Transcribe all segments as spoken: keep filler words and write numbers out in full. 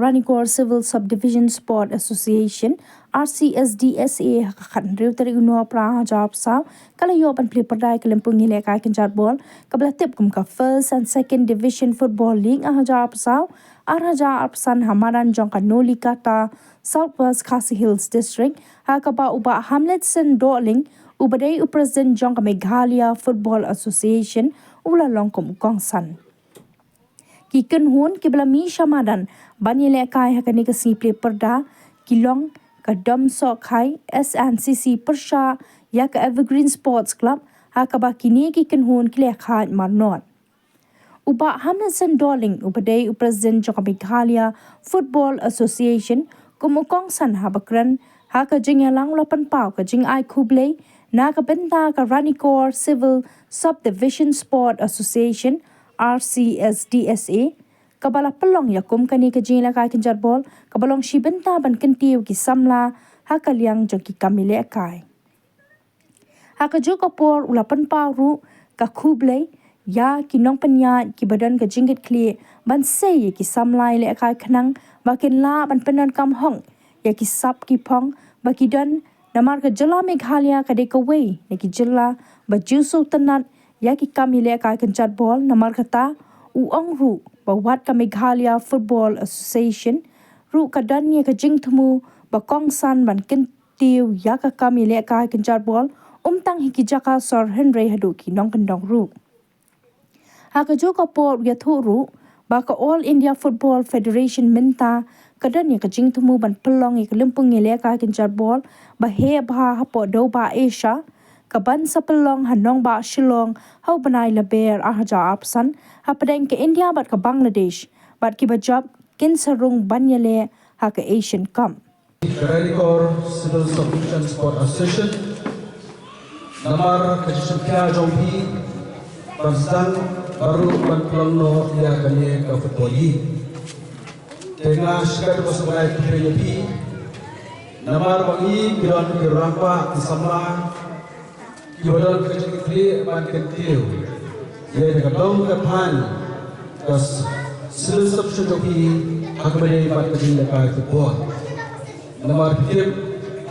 Ranikor Civil Subdivision Sport Association, R C S D S A, ha ka khatnriew tarik u Nohprah ar hajar arphew saw, ka la ïoh ban plie pyrda ïa ka lympung ïalehkai kynjat bol kaba la tip kum ka First and Second Division Football League ar hajar arphew saw, ar hajar arphew san ha madan jong ka Nolikata, South West Khasi Hills District, ha kaba u Bah Hamletson Dohling, uba dei u President jong ka Meghalaya Football Association, u la long kum u kongsan. Ki kynhun kiba la mih sha madan ban ïalehkai ha kane ka sngi plie pyrda ki long ka Domsohkhai S N C C pyrshah ïa ka Evergreen Sports Club, ha kaba kine ki kynhun ki la khaid marnot. U Bah Hamletson Dohling, uba dei u President jong ka Meghalaya Football Association, kum u kongsan haba kren ha ka jingïalang, u la pynpaw ka jingai khublei na ka bynta ka Ranikor Civil Subdivision Sport Association, R C S D S A, kaba la pynlong ïa kum kane ka jingïalehkai kynjat bol, kaba long shi bynta ban kyntiew ki samla ha ka liang jong ki kam ïalehkai. Ha kajuh ka por u la pynpaw ruh ka khublei ïa ki nongpynïaid kiba don ka jingkitkhlieh ban sei ïa ki samla ïalehkai khnang ba kin lah ban pyndonkam hok ïa ki sap ki phong ba ki don, namar ka jylla Meghalaya ka dei kawei na ki jylla ba ju sngewtynnat ïa ki kam ïalehkai kynjat bol. Namar kata, u ong ruh ba wat ka Meghalaya Football Association ruh ka don ïa ka jingthmu ba kongsan ban kyntiew ïa ka kam ïalehkai kynjat bol, ym tang ha ki jaka sor hynrei haduh ki nongkyndong ruh. Ha kajuh ka por u ïathuh ruh ba ka All India Football Federation mynta ka don ïa ka jingthmu ban pynlong ïa ka lympung ïalehkai kynjat bol ba heh bha hapoh dewbah Asia, kaban sa pynlong ha nongbah Shillong ha u bnai Lber ar hajar arphew san, hapdeng ka India bad ka Bangladesh, bad kiba jop kin sa rung ban ïaleh ha ka Asian Cup. Ka Ranikor Civil Subdivision Sport Association, namar ka jingshimkhia jong phi ban sdang bad ruh ban pynlong noh ïa kane ka football league. Te nga shim ka jingkhublei ïa phi, namar ba ngi ki don ki rangbah ki samla kiba don ka jingkitkhlieh ban kyntiew ïa ka dong ka thaiñ ka Civil Subdivision jong phi ha kaba ïadei bad ka jingïalehkai football. Namar phi tip,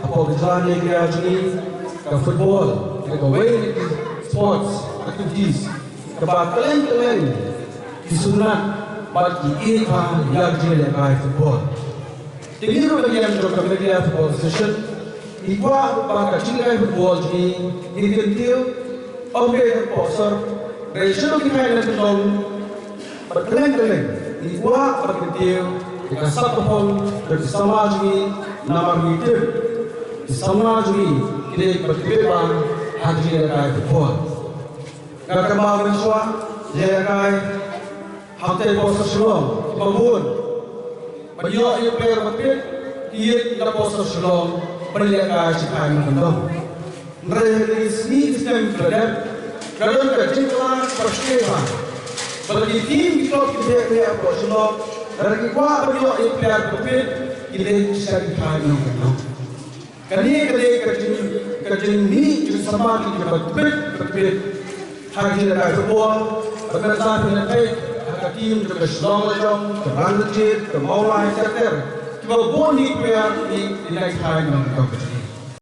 hapoh ka jylla Meghalaya jong ngi, ka football ka dei kawei na ki sports activities kaba kylleng kylleng ki sngewtynnat bad ki ïeit bha ïa ka jingïalehkai football. Te ngi ruh ka liang jong ka Meghalaya Football Association ngi kwah ba ka jingïalehkai football jong ngi, ngi kyntiew ym dei hapoh sor, hynrei sha ki thaiñ na kyndong bad kylleng kylleng. Ngi kwah ban kyntiew ïa ka sap ka phong jong ki samla jong ngi, namar ngi tip ki samla jong ngi ki dei kiba tbit bha ha ka jingïalehkai football. Nga kynmaw mynshuwa, ïalehkai hangtei hapoh sor Shillong kiba bun, ban ïoh ïa u player ba tbit, ki ïeit na hapoh sor Shillong ban ïalehkai sha ki thaiñ na kyndong. Hynrei ha kine ki sngi ki snem kiba la dep, ka don ka jingkylla kaba shai bha, ba ki team ki club ki beh beh hapoh Shillong, lada ki kwah ban ïoh ïa u player ba tbit, ki leit sha ki thaiñ na kyndong. Kane ka dei ka jing, ka jingmih jingsamla jong ngi kaba tbit, kaba tbit ha ka jingïalehkai football. Bad mynta phi la peit ha ka team jong ka Shillong Lajong, ka Ranjanjeet, ka Mawlai, ter ter, kiba bun hi ki player ki, ki dei thaiñ na kyndong ka jong ngi.